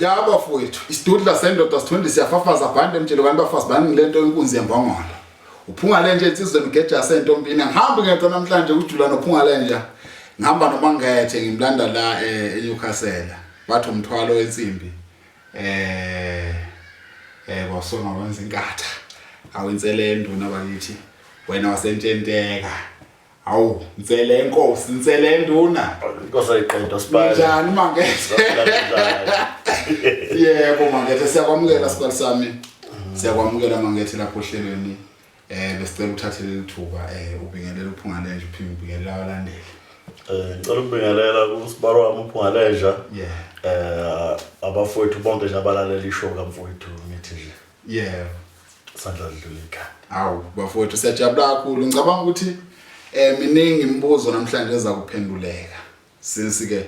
Ya bafowethu, isidudla sendoda sithunde siyafafaza bhande emtshelo kanti bafazi bani lento inkunzi yembongolo. Uphunga lenje insizweni ugeja sentombini. Ngihambi ngedwa namhlanje ujula nophunga lenja. Ngihamba noMangethe ngimlanda la eh, eNewcastle. Bathi umthwalo wensimbi. Eh eh wasonga wenza inkatha. Awinsele enduna bakithi. Wena wasentshenteka. Hawu, nsele enkosi, nsele enduna. Inkosi ayiqedwa sibali. Njani Mangethe? Yebo Mangethe, siyakwamukela sibali sami. Siyakwamukela Mangethe lapho ohlelweni. Eh besicela uthathe leli thuba eh ubingelele uphungalenja uphinde ubingelele abalandeli. Eh ngicela ukubingelela kusibalo wami uphungalenja. Yeah. Eh abafowethu bonke nje abalalela ishow kamfowethu ngithi nje. Yeah. Sandla dlula ikhanda. Awu bafowethu siyajabula kakhulu. Ngicabanga ukuthi eh miningi imibuzo namhlanje eza kuphenduleka. Since ke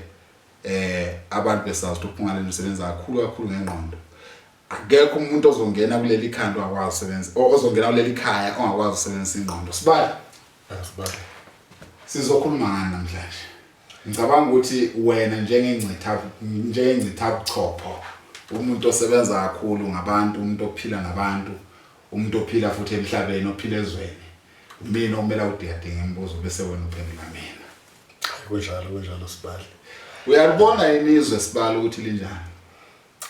eh abantu besazi ukuthi uphungaleni usebenza kakhulu kakhulu ngengqondo. Akekho umuntu ozongena kuleli khanda ongakwazi usebenza ozongena kuleli khaya ongakwazi usebenzisa ingqondo. Sibali. Sibali. Sizokhuluma ngani namhlanje? Ngicabanga ukuthi wena njengengcitha njengengcitha buchopho umuntu osebenza kakhulu ngabantu umuntu ophila nabantu umuntu ophila futhi emhlabeni ophila ezweni mina okumele awudingadinga imibuzo bese wena uphendula mina. Kunjalo kunjalo sibali. Uyalibona yini izwe sibali ukuthi linjani?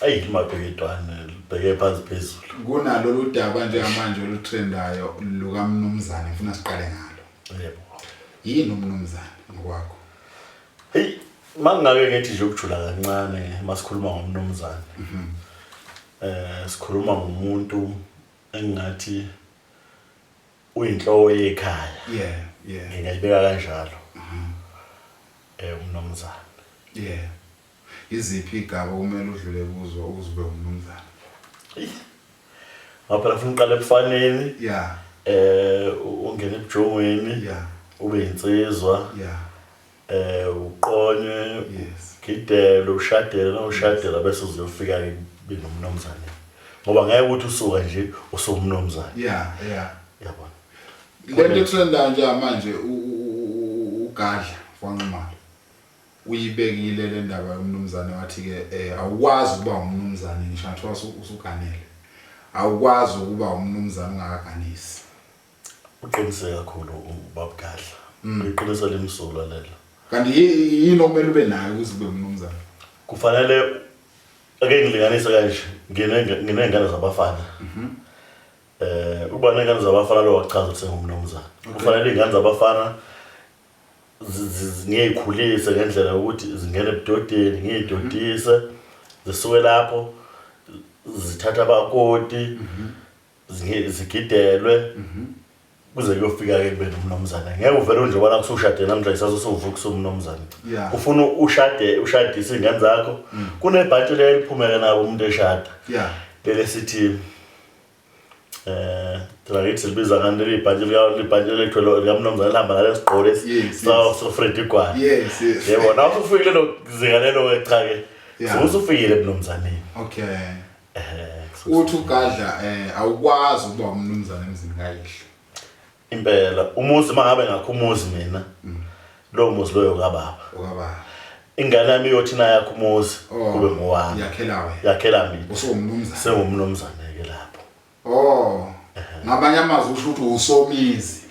Ayi limabheketwane libheke phansi phezulu. Kunalolu daba njengamanje olutrendayo lukamnumzane ngifuna siqale ngalo. Yebo. Yini umnumzane ngokwakho? Hey mangake ngithi nje ukujula kancane masikhuluma ngomnumzane. Mhm. Eh sikhuluma ngomuntu engingathi uyinhloko yekhaya. Yeah. Ngingayibeka kanjalo. Mhm. Eh umnumzane. Yeah. Iziphi igaba okumele udlule kuzo ukuze ube umnumzane? Ngoba phela funa uqale ebufaneni. Yeah. Eh ungene ebujongweni. Yeah. Ube insizwa. Yeah. Eh uqonywe. Yes. Gidele ushadele na ushadela bese uzofika ke benomnumzane. Ngoba ngeke ukuthi usuka nje usumnumzane. Yeah. Yabona. Lento trenda nje manje ugadla wanqumalo. Uyibekile le ndaba yomnumzane wathi-ke eh, awukwazi ukuba umnumzane ngisho ngathiwa usuganele awukwazi ukuba umnumzane ungakaganisi. Uqiniseke kakhulu ubab'Gadla. Iqiniso elimsulwa lelo. Kanti yini okumele ube nayo ukuze ube umnumzane? Kufanele ake ngilinganise kanje nginey'ngane zabafana. Eh ukuba ney'ngane zabafana lokho akuchazi ukuthi sengumnumzane. Kufanele iy'ngane zabafana ngiyikhulise ngendlela yokuthi zingene ebudodeni ngiyidodise zisuke lapho zithatha abakoti zigidelwe kuze kuyofika ke kube nomnumzane ngeke uvele nje ubona kusushade namhlanje sase usuvuka usumnumzane ufuna ushade ushadise izingane zakho kunebhantshi leliphumeke nabo umuntu eshada lele sithi Eh, thina ngithi silibiza ngani leli bhantshi lika libhantshi lethu likamnumzane lihamba ngalesi gqoko lesi Yes, so Freddy Gwala. Yes. Yebo, nawe usufikile lo zinga lelo ke cha ke. Usufikile ebumnumzaneni. Okay. Eh, Uthi ugadla eh awukwazi ukuba umnumzane emzini kayihlo. Impela umuzi mangabe ngakho umuzi mina. Lowo muzi loyo kababa. Okababa. Ingane yami iyothi nayakho umuzi Oh, kube ngowami. Yakhela wena. Yakhela mina. Usungumnumzane. Sengumnumzane ke lapho. Oh. Ngamanye amazwi usho ukuthi usomizi.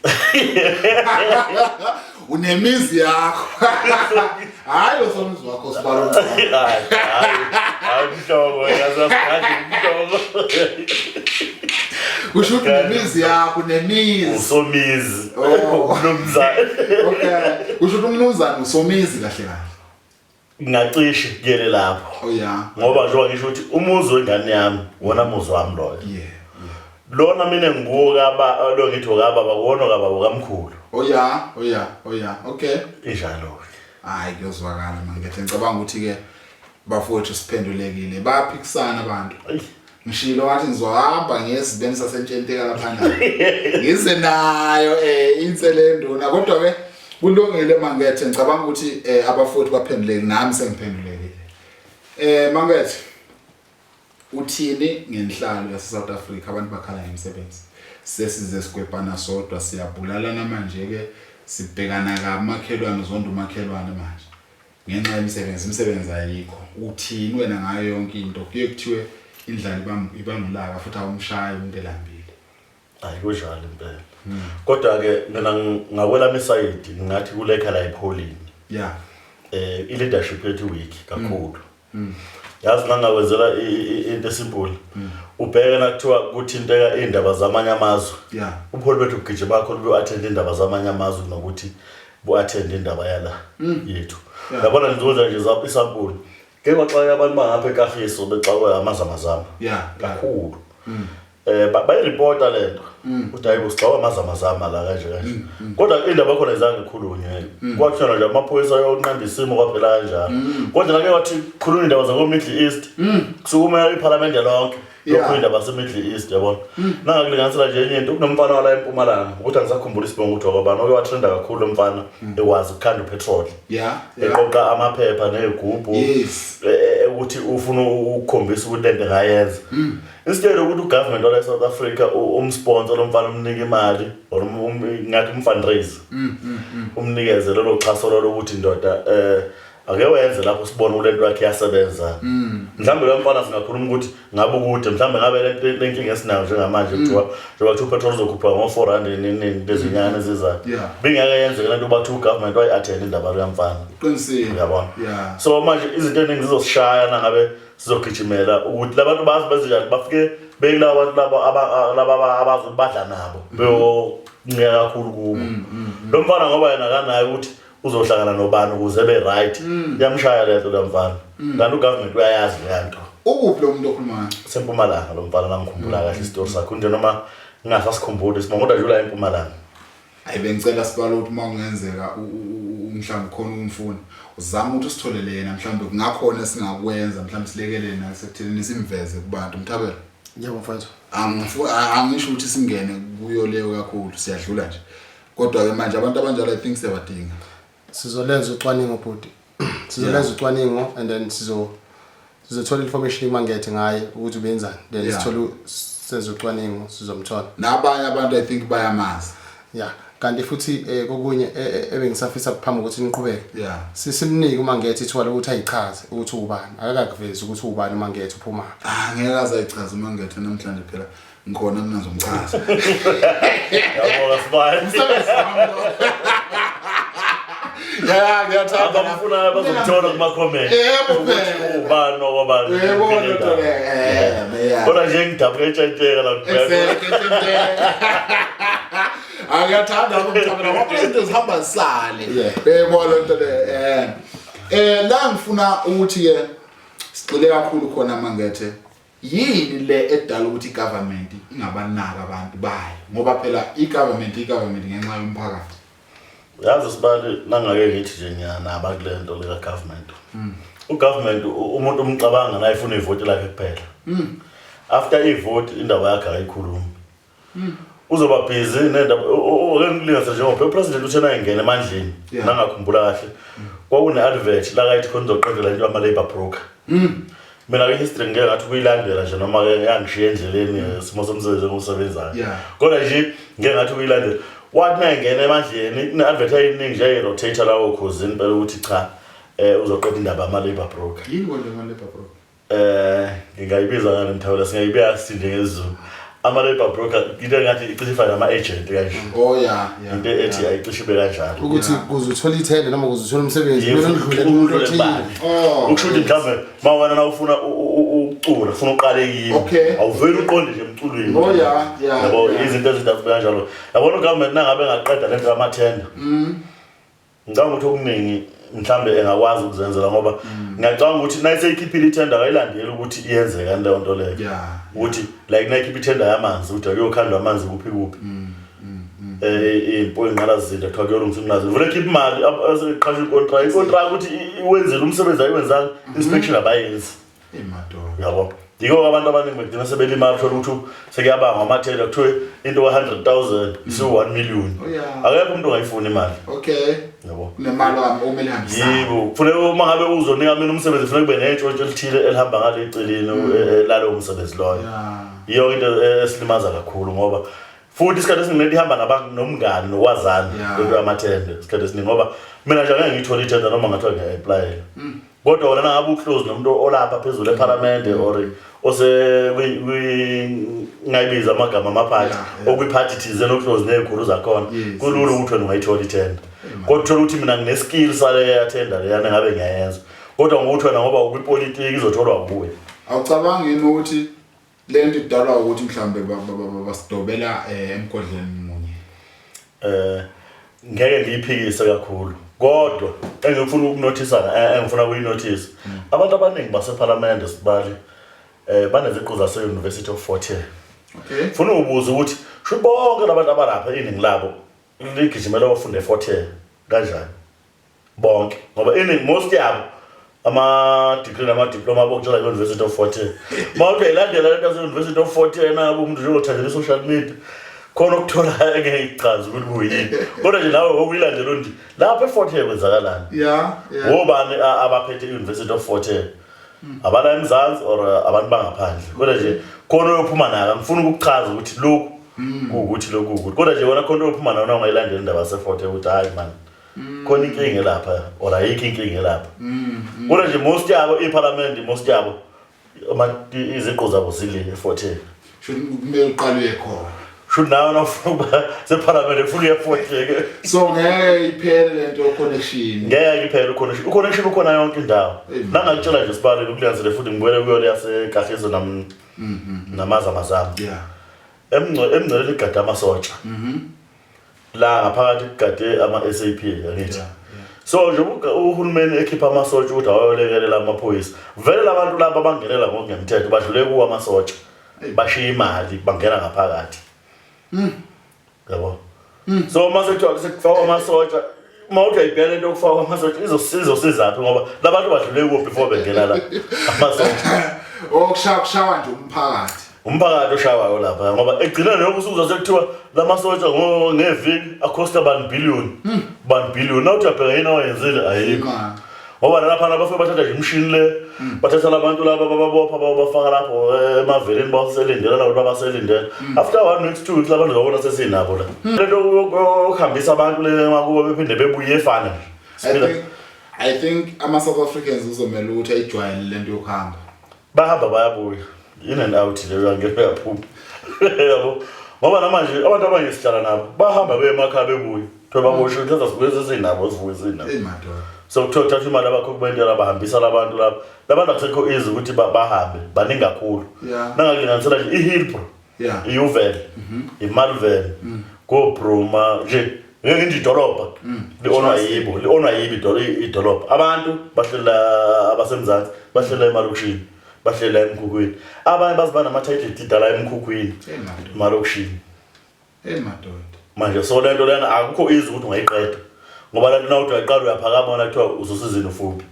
Unemizi yakho. Hayi usomizi wakho sibalo. Hayi, hayi. Hayi mhlobo, yazi mhlobo. Usho ukuthi unemizi yakho, unemizi. Usomizi. Oh. Umnumzane. Okay. Usho ukuthi umnumzane usomizi kahle kahle. Ngingacishe kuyele lapho. Oh yeah. Ngoba njengoba ngisho ukuthi umuzi wengane yami wona muzi wami loyo. Yeah. Lona mina nguwo kaba lo ngithi okababa kuwona kababa kamkhulu. Oh yeah, oh yeah, oh yeah. Okay. Injalo ke. Hayi kuyozwakala manje. Ngicabanga ukuthi ke bafowethu siphendulekile. Bayaphikisana abantu. Ayi. Ngishilo wathi ngizohamba ngiyesibeni sasentshenteka lapha Ngize nayo eh insele enduna kodwa ke kulungile Mangethe ngicabanga ukuthi eh abafowethu baphendulekile nami sengiphendulekile. Eh Mangethe uthini ngenhlalo yase South Africa abantu bakhala ngemisebenzi. Sesize sigwebhana sodwa siyabulalana manje ke sibhekana kamakhelwane zonke umakhelwane manje. Ngenxa yemisebenzi, imisebenzi ayikho. Uthini wena ngayo yonke into? Kuye kuthiwe indlala ibangulaka futhi awumshayi umuntu elambile. Hayi, kunjalo impela. Kodwa-ke mina ngakwelami isayidi ngingathi kulekha la ebuholini. I-leadership yethu weak kakhulu. Yazi nangakwenzela into e-simple. Ubheke na kuthiwa kuthinteka iy'ndaba zamanye amazwe. Ubuholi bethu bugijima kakhulu buyo-attend indaba zamanye amazwe kunokuthi bu-attend indaba yala yethu. Yabona ngizokwenza nje isampuli. Ke kwaxaka abantu bangapha eKagiso bexakwe amazamazama. Kakhulu. Bayiripota lento. Ukuthi hayi kusixakwa amazamazama la kanje kanje. Kodwa indaba khona izange ikhulunywe. Kwathiwa nje amaphoyisa ayonqanda isimo kwaphela kanjalo. Kodwa nake wathi khulunywa indaba zako Middle East. Kusukumela iParliament lonke. Lokhu indaba yase Middle East yabona. Nangakulinganisela nje enye into kunomfana wala eMpumalanga ukuthi angisakhumbula isibongo ukuthi wakabani oke watrenda kakhulu lo mfana ekwazi ukukhanda upetrol. Eqoqa amaphepha nezigubhu. Ukuthi ufuna ukukhombisa ukuthi lento engayenza. Instead ukuthi ugovernment wala eSouth Africa umsponsor lo mfana umnike imali or ngathi umfundraise. Umnikeze lolo xhaso lolo ukuthi ndoda ake wenze lapho sibone ukuthi lento yakhe iyasebenza. Mhlawumbe lo mfana singakhuluma ukuthi ngabe ukude mhlawumbe ngabe le nkinga esinayo njengamanje kuthiwa njengoba kuthiwa upetrol uzokhuphuka ngo-4 rand nini lezinyanga ezizayo. Bingeke yenzeke lento bathi ugovernment wayi-attend indaba yamfana. Uqinisile. Uyabona? So manje izinto eziningi zizosishaya nangabe sizogijimela ukuthi labantu bazi benzenjani bafike bekulabo bantu laba laba abazi badla nabo beyoncika kakhulu kubo. Lo mfana ngoba yena akanayo ukuthi uzohlangana nobani ukuze ebe right. Yamshaya lento lo mfana. Kanti ugovernment uyayazi le nto. Ukuphi lo muntu okhuluma ngaye? Sempumalanga lo mfana nangikhumbula kahle isitori sakhe nje noma ngingasasikhumbuli isimo kodwa nje ula eMpumalanga. Hayi bengicela sibalo ukuthi uma kungenzeka mhlawumbe khona umfuna uzama ukuthi usitholele yena mhlawumbe kungakhona singakwenza mhlawumbe silekelele naye sekutheni simveze kubantu Mthabela. Yebo mfowethu. Angisho ukuthi singene kuyo leyo kakhulu siyadlula nje. Kodwa ke manje abantu abanjalo I think siyabadinga. Sizolenza ucwaningo bhuti. Sizolenza ucwaningo and then sizothola information kuMangethe ngaye ukuthi ubenzani. Then sithole senze ucwaningo sizomthola. Nabanye abantu I think bayamazi. Yeah. Kanti futhi kokunye ebengisafisa phambi ukuthi niqhubeke. Sisimnike uMangethe ithuba lokuthi ayichaze ukuthi ubani. Akakakuvezi ukuthi ubani uMangethe uphuma. Ah ngeke aze ayichaze uMangethe namhlanje phela. Ngikhona mina ngizomchaza. Yabona sibani. Umsebenzi wami lo. Ya ngiyathanda. Abamfunayo bazomthola kuma comment. Yebo Ukuthi phela. ubani okwabani. Yebo lento le. Yeah. Kodwa nje ngidabuka etshentsheka la. Exactly. Angiyathanda ukumthabela ngoba izinto zihamba zisale. Yebo lento le. La ngifuna ukuthi ke sigxile kakhulu khona Mangethe. Yini le edala ukuthi igovernment ingabanaki abantu bayo? Ngoba phela igovernment ngenxa yomphakathi. Yazi sibali nangake ngithi nje ngiyanaba kule nto le government. Ugovernment umuntu umcabanga naye ufuna ivoti lakhe kuphela. After ivoti indaba yakhe ayikhulumi. Uzoba busy nendaba ake ngikulinganise njengoba upresident uthe nayengena emandleni nangakhumbula kahle. Kwakune advert la kayithi khona uzoqedela into yama labor broker. Mina ke history ngeke ngathi kuyilandela nje noma ke yangishiya endleleni isimo somsebenzi engiwusebenzayo. Kodwa nje ngeke ngathi kuyilandela. Wathi nayengena emandleni kune advert eyiningi nje ayirotate lawo khosini impela ukuthi cha uzoqeda indaba yama labor broker. Yini konje ama labor broker? Ngingayibiza ngani Mthawula singayibeka sithini ngesiZulu. Ama labor broker into engathi icishe ifane nama agent kanje. Oh yeah, yeah. Into ethi ayicishe ibe kanjalo. Ukuthi kuze uthole ithende noma kuze uthole umsebenzi kumele undlule kumuntu Udlule othile. kubani. Oh. Ukusho ukuthi mhlawumbe uma wena na ufuna ukucula ufuna uqale kimi. Awuveli uqonde nje emculweni. Oh yeah, yeah. Yabo izinto ezintathu kanjalo. Yabona ugovernment nangabe engaqeda lento yamathenda. Ngicabanga ukuthi okuningi mhlambe engakwazi ukuzenzela ngoba ngiyacabanga ukuthi nayiseyikhiphile ithenda akayilandeli ukuthi iyenzeka leyo nto leyo. Ukuthi like nayikhipha ithenda yamanzi ukuthi akuyokhandwa amanzi kuphi kuphi. Impo ingqalasizinda kuthiwa kuyolungiswa umlazi. Vele khipha imali aseqasha icontract. Icontract ukuthi iwenzele umsebenzi ayiwenzanga inspection abayenzi. Imadoda. Yabo. Yiko abantu abaningi begcina sebelimala uthola ukuthi sekuyabangwa amathenda kuthiwe into ka-100,000 isiwu-1 million. Oh, yeah. Akekho umuntu ongayifuni imali. Okay. Yabo. Kunemali wami okumele ihambisane. Yebo, kufuneka uma ngabe uzonika mina umsebenzi kufuneka kube nentshontsho elithile elihamba ngale eceleni lalowo msebenzi loyo. Yiyo into esilimaza kakhulu ngoba Futhi isikhathi esiningi lento ihamba nomngani nokwazana lento yamathenda isikhathi esiningi, ngoba mina nje angeke ngiyithole ithenda noma ngathiwa ngiya-applyela. Kodwa wena nangabe uclose nomuntu olapha phezulu ephalamende or ose ngayibiza amagama amaphathi okwiphathi thizeni oclose ney'khulu zakhona, kulula ukuthi wena ungayithola ithenda. Kodwa uthola ukuthi mina ngine-skill saleya thenda leyana ngabe ngiyayenza, kodwa ngokuthi wena ngoba ukwipolitiki izotholwa kuwe. Awucabangi yini ukuthi le nto idalwa ukuthi mhlawumbe basidobela emgodleni munye? Ngeke ngiyiphikise kakhulu, kodwa engifuna ukunothisa, engifuna ukuyinothisa, abantu abaningi basephalamende sibali baneziqu zase-University of Fort Hare. Funa ubuza ukuthi sho bonke labantu abalapha iningi labo ligijimela bafunda eFort Hare kanjani bonke, ngoba iningi most yabo ama-degree nama-diploma abokutshela i-University of Fort Hare. Uma uthi uyayilandela lento yase-University of Fort Hare, nabe umuntu njengothandela i-social media khona okuthola engeke ngichaze ukuthi kuyini, kodwa nje nawe ngokuyilandela nje lapha eFort Hare kwenzakalani, wobani abaphethe i-University of Fort Hare, abala eMzansi or abantu bangaphandle, kodwa nje khona oyophuma nako. Angifuni ukukuchaza ukuthi lokhu kuwukuthi lokhu kuwukuthi, kodwa nje wona khona oyophuma nawo ungayilandela indaba yaseFort Hare ukuthi hayi man, khona inkinga elapha or ayikho inkinga elapha. Kodwa nje most yabo iphalamende, most yabo iziqu zabo zile eFort Hare. Sho kumele uqale uye khona. Sho nawe nawufuna ukuba sephalamende ufuna uye eFort Hare. So ngeke iphele lento connection. Ngeke iphele uconnection, uconnection ukhona yonke indawo. Nangakutshela nje sibaleke ukulandzele futhi ngibuyele kuyo leyasekahizo namazamazama. Emngceleni igade amasotsha. La ngaphakathi kugade ama-SAP angithi. So nje uhulumeni ekhipha amasotsha ukuthi awayolekelela amaphoyisa, vele labantu laba abangenela ngokungemthetho badlule kuwo amasotsha, bashiya imali bangena ngaphakathi. Yabo. So uma sekuthiwa sekufakwa amasotsha, uma uthi uyayibheka lento yokufakwa amasotsha izosizaphi, ngoba labantu badlule kuwo before bengena la amasotsha. Okushawa kushawa nje umphakathi. Umphakathi oshawayo lapha, ngoba ekugcineni lokhu usukuza sekuthiwa lamasotsha ngeviki akhosta bani billion, bani billion. Nawuthi uyabheka yini awayenzile, ayikho. Imali. Ngoba nalaphana bafike bathatha nje imishini le, bathatha labantu laba bababopha babafaka lapho emaveleni baselindela labo babaselindela. After 1 week, 2 weeks labantu zabona sesinabo la. Lento yokuhambisa abantu le emakubo bephinde bebuye efana nje. I think ama South Africans uzomela ukuthi ayijwayele lento yokuhamba. Bahamba bayabuya, in and out leyo, angeke yaphuma yabo, ngoba namanje abantu abanye sihlala nabo bahamba beye emakhaya bebuye, kuthiwa baboshwe, kuthiwa sibuye sesinabo, sivuke sinabo. Hey madoda. So kuthiwa kuthathwa imali abakhokhi bentela bahambisa labantu lapha, labantu akusekho easy ukuthi bahambe, baningi kakhulu. Nangakulinganisela nje iHillbrow, iUvel, iMalvern, koBruma nje, ngeke nje idolobha li-onwa yibo, li-onwa yibo idolobha. Abantu bahlela, abasemzansi bahlela emalokishini, bahlela emkhukhwini, abanye baze banama-title deed ala emkhukhwini, Hey madoda. emalokishini. Hey madoda. Manje so lento lena akukho easy ukuthi ungayiqeda, ngoba lento nawuthi uyayiqala uyaphakama wona kuthiwa uzosizini ufuphi,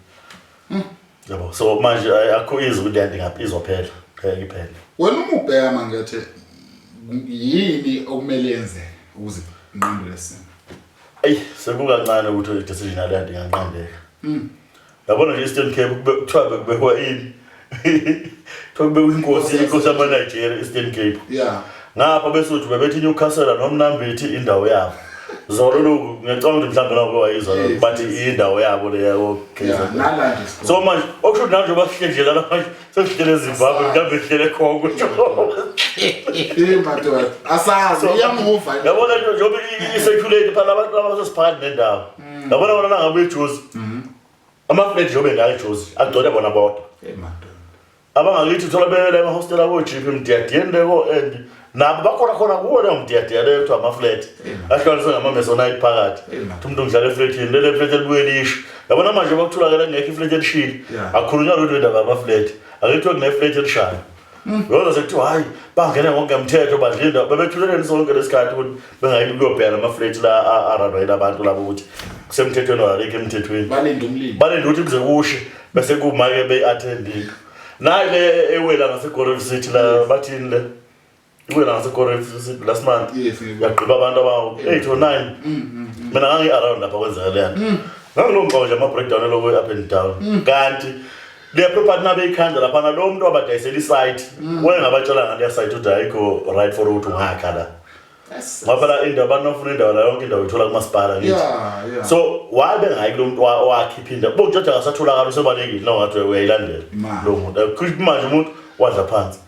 yabo. So manje akukho easy ukuthi lento ingaphi izophela, ngeke iphele. Wena uma ubheka mangethe, yini okumele yenzeke ukuze inqande lesimo? Eyi, sekukancane ukuthi i-decision yale nto inganqandeka. Yabona nje Eastern Cape kuthiwa bekubekwa ini, kuthiwa kubekwa inkosi, inkosi yamaNigeria Eastern Cape. Ngapha beSuthu bebethi iNewcastle noMnambithi indawo yabo. Zolo lokhu ngiyacabanga ukuthi mhlawumbe nawe wayizwa bathi indawo yabo leya Yeah, nala nje sikhona. So manje okusho ukuthi nanje basihleli nje lana manje sesihlele eZimbabwe, mhlawumbe sihlele eCongo. Hey madoda. Asazi iyamuva. Yabona nje njengoba i-circulate phela abantu abasesiphakathi nendawo. Yabona wona nangabe eJozi. Ama-flat njengoba engaka eJozi agcwele bona bodwa. Hey madoda. Abangakithi uthola beyela emahostela ko-GP Mdiyadiyeni leko, and nabo bakhona khona kuwo leyo Mdiyadiya leyo kuthiwa ama-flat ahlukaniswe ngama-masonite phakathi. Hey, man. Uthi umuntu ngidlala efletini, lele flat elibuye lisho. Yabona manje bakutholakala ngekho iflat elishile. Akukhulunywa lutho indaba yama-flat, ake kuthiwa kune-flat elishayo. Yona sekuthiwa hayi bangene ngokungemthetho badla indawo, bebethuleleni sonke lesikhathi ukuthi bengayi kuyobheka nama-flat la aranwa yila bantu labo ukuthi kusemthethweni or alikho emthethweni. Balinde umlilo. Balinde ukuthi kuze kushe bese kuma-ke beyi-attend into. Nayi le ewela ngaseGorel City la, bathini le iwela ngaseGorel City last month. Yes, ngibona. Yagqiba abantu abawu-8 or 9. Mina ngangi-around lapha kwenzeka leya nto, ngangilongixoxa nje ama-breakdown eloko up and down, kanti leya property nabeyikhanda laphana lo muntu wabadayisela isite wayengabatshela ngaleya site ukuthi ayikho right for ukuthi ungakha la. Ngoba phela indawo abantu bafuna indawo la yonke indawo ithola kumasipala ngithi. So why bengayi kulo muntu owakhipha indawo? Bokujoja akasatholakala usebalekile la ngathi uyayilandela lo muntu. Kusho manje umuntu wadla phansi.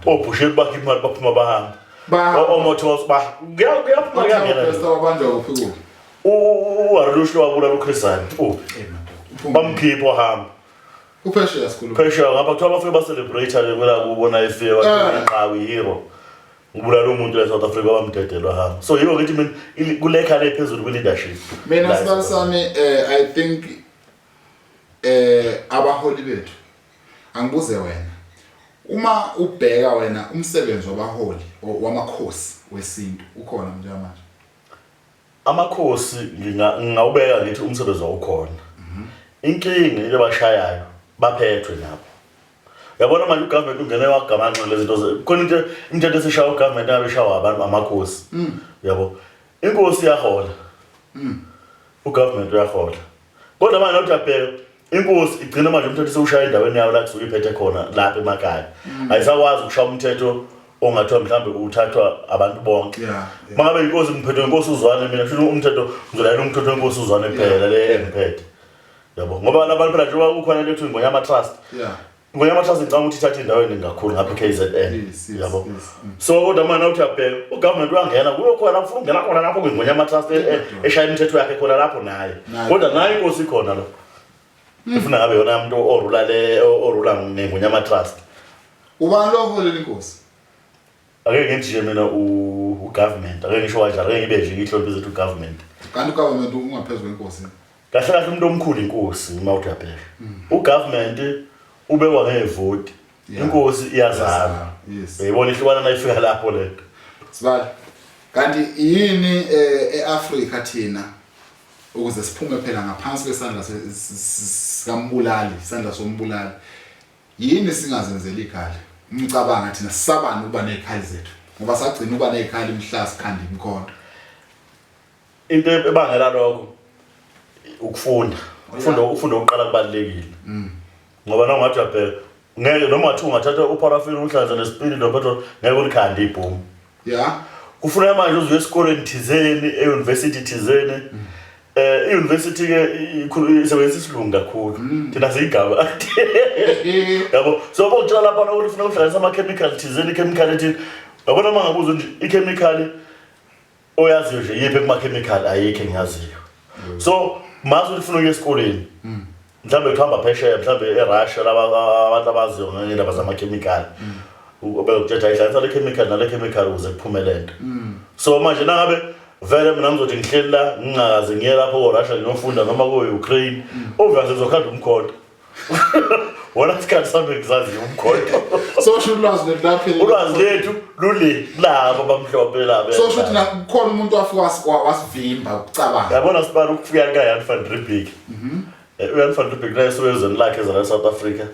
Obhusheli bakhipha imali baphuma bahamba. Omotos ba kuyaphuma kuyangena. Wabanjwa kuphi kuphi? UHarush wabulala uChris Hani. Uphi? Bamkhipha wahamba. Uphesheya sikhuluma. Phesheya ngapha kuthiwa bafike ba celebrate le kwela kubona efika Eh. inqawi hero. Ubulala umuntu la South Africa bamdedelwa hamba. So yiwo ngithi mina kulekha le phezulu kwi leadership. Mina La sibali eSouth sami I think abaholi bethu angibuze wena uma ubheka wena umsebenzi wabaholi wamakhosi wesintu ukhona njengamanje. Amakhosi ngingawubeka ngithi umsebenzi wawukhona. Inkinga into ebashayayo baphethwe nabo. Uyabona manje ugovernment ungene wagamanxa lezi zinto khona into imithetho esishaya ugovernment engabe ishawa abantu amakhosi. Uyabo? Inkosi iyahola. Ugovernment uyahola. Kodwa manje nokuthi uyabheka inkosi igcina manje umthetho sewushaya endaweni yayo la kusuke iphethe khona lapha emakhaya. Ayisawazi ukushaya umthetho ongathiwa mhlawumbe uthathwa abantu bonke. Mangabe inkosi ngiphethe inkosi uzwane mina kusho umthetho ngizolalela umthetho wenkosi uzwane kuphela le engiphethe. Yabo ngoba labantu phela njengoba kukhona lethu Ingonyama Trust. Ingonyama Trust ngicabanga ukuthi ithatha indawo eningi kakhulu ngapha KZN. Yabo. So kodwa manje uthi uyabheka ugovernment uyangena kuyo khona ufuna ukungena khona lapho kwiNgonyama Trust eshaya imithetho yakhe khona lapho naye. Kodwa naye inkosi ikhona lo. Ifuna ngabe yona umuntu orula le orula ngeNgonyama Trust. Ubani lo holela inkosi? Ake ngithi nje mina u-government ake ngisho kanjalo ake ngibe nje ngihloniphe izethu u-government. Kanti u-government ungaphezulu kwenkosi. Kahle kahle umuntu omkhulu inkosi uma uthi uyabheka. U-government ubekwa ngevoti. Inkosi iyazalwa. Uyayibona ihlukana nayifika lapho lento. Sibali. Kanti yini eAfrika thina ukuze siphume phela ngaphansi kwesandla sikambulali, isandla sombulali. Yini singazenzeli ikhali? Umcabanga thina sisabani ukuba nezikhali zethu? Ngoba sagcina ukuba nezikhali mhla sikhanda imikhonto. Into ebangela lokho ukufunda. Ukufunda ukufunda ukuqala kubalulekile. Ngoba noma ungathi uyabheka ngeke noma ungathi ungathatha uparafini uhlanze nesipili nopetrol ngeke ulikhande ibhomu. Kufuneka manje uze esikoleni thizeni, e-university thizeni. I-university ke isebenzisa isilungu kakhulu. Thina siyigaba. Yabo. So bokutshela lapha ukuthi ufuna ukuhlanganisa ama chemical thizeni, i-chemical ethini. Yabona uma ngabuza nje i-chemical oyaziyo nje yiphi kuma chemical ayikho engiyaziyo. So mazi ukuthi ufuna ukuya esikoleni. Mhlawumbe kuhamba phesheya mhlawumbe eRussia laba abantu abaziyo ngendaba zama chemical. Ubekutshela ihlanganisa le chemical nale chemical ukuze kuphume lento. So manje nangabe vele mina ngizothi ngihleli la ngingakaze ngiye lapho ko-Russia ngiyofunda noma ko-Ukraine obviously ngizokhanda umkhonto. Wona isikhathi sami ngisaziyo umkhonto. So sho ulwazi lethu laphela. Ulwazi lethu lule labo abamhlophe laba. So sho ukuthi kukhona umuntu wafika wasivimba ukucabanga. Yabona sibala ukufika kaJan van Riebeeck. uJan van Riebeeck naye usezweni lakhe ezala eSouth Africa.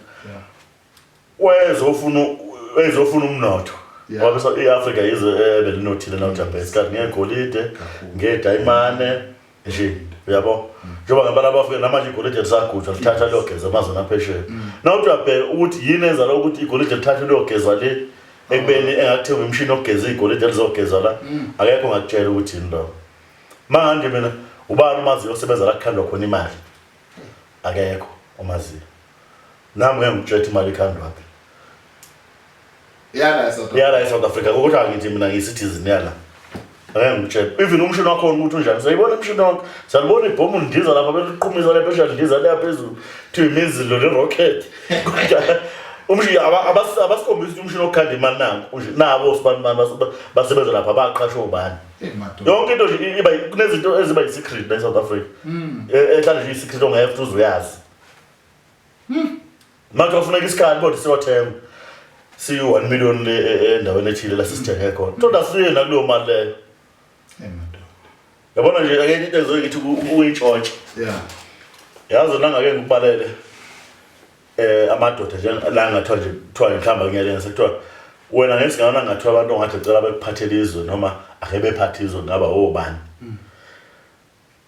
Wezofuna umnotho. Ngoba iAfrika izwe ebelinothile na ujabhe isikhathi ngegolide, ngedayimane nje uyabo. Njengoba ngempela abafika namanje igolide lisagujwa lithatha liyogeza amazwe aphesheya. Nawuthi uyabheka ukuthi yini enza lokho ukuthi igolide lithathe liyogezwa le ekubeni engakuthengwa imishini yokugeza igolide lizogezwa la akekho ongakutshela ukuthi yini lokho. Manje mina ubani umaziyo osebenza la kukhandwa khona imali? Akekho omaziyo. Nami ngeke ngikutshele imali ikhandwaphi. Yala eSouth Africa. Yala eSouth Africa kodwa angithi mina ngiyicitizen yala. Angeke ngikutshele. Even umshini wakhona ukuthi unjani. Siyayibona imishini wakho. Siyalibona ibhomu lindiza lapha beliqhumisa lapha phesheya lindiza leya phezulu. Kuthiwa imizilo le-rocket. Kodwa umshini abasikhombisi ukuthi umshini okhanda imali nanku. Nabo osibani bani basebenza lapha baqashwe ubani. Yonke into nje iba kunezinto eziba yi-secret la eSouth Africa. Ehlala nje i-secret ongeke futhi uze uyazi. Manje kufuneka isikhathi kodwa siyothenga. Siyi 1 million le endaweni ethile la sisithenge khona. Thola siye nakuleyo mali leyo. Yabona nje ake into ezoke ngithi ukuyintshontsha. Yazi nangake ngikubalele amadoda nje la ngathiwa nje kuthiwa mhlawumbe ngiyalena sekuthiwa wena ngesingana ngathiwa abantu ongathi cela bekuphathele izwe noma ake bephathe izwe ngaba obani.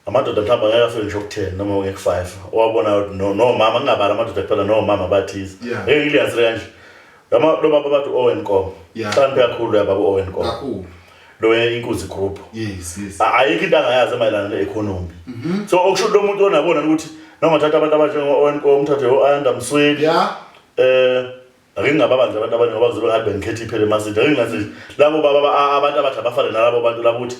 Amadoda mhlawumbe angeke afike ngisho ku-10 noma ngeke ku-5 owabona ukuthi nomama ngingabali amadoda kuphela nomama bathize. Ngeke ngiliyansele kanje. Lo baba bathi u-Owen Nkomo. Hloniphe kakhulu uyababa u-Owen Nkomo. Kakhulu. lo inkunzi group. Yes. Ayikho into angayazi mayelana ne-economy. So okusho lo muntu onabona ukuthi noma uthatha abantu abanjengo umthathe o-Ayanda Msweli. Ake ngingababanje abantu abaningi ngoba kuzobe ngathi bengikhetha iphele emasidi. Ake ngingathi labo baba abantu abathi abafane nalabo bantu labo ukuthi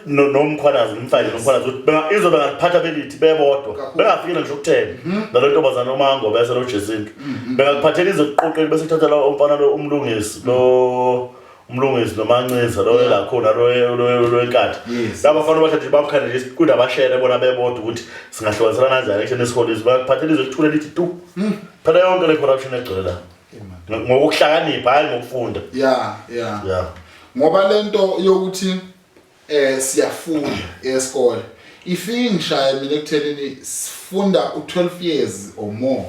nomkhwanazi ngimfake nomkhwanazi ukuthi izobe ngaliphatha belithi bebodwa bengafikile ngisho ukuthenga nalo ntombazane umango bese lo Jesinto bengakuphathela izokuqoqela bese kuthatha lo umfana lo umlungisi lo umlungisi nomancisa lo la khona lo lo enkathi laba bafana bathathe babukhane nje kunabashere bona bebodwa ukuthi singahlukaniselana kanjani ekutheni esiholisi bakuphathela izokuthula lithi tu phela yonke le corruption egcwele la ngokuhlakanipha hayi ngokufunda. Yeah. Ngoba lento yokuthi siyafunda esikole ifike ngishaya mina ekuthenini sifunda u12 years or more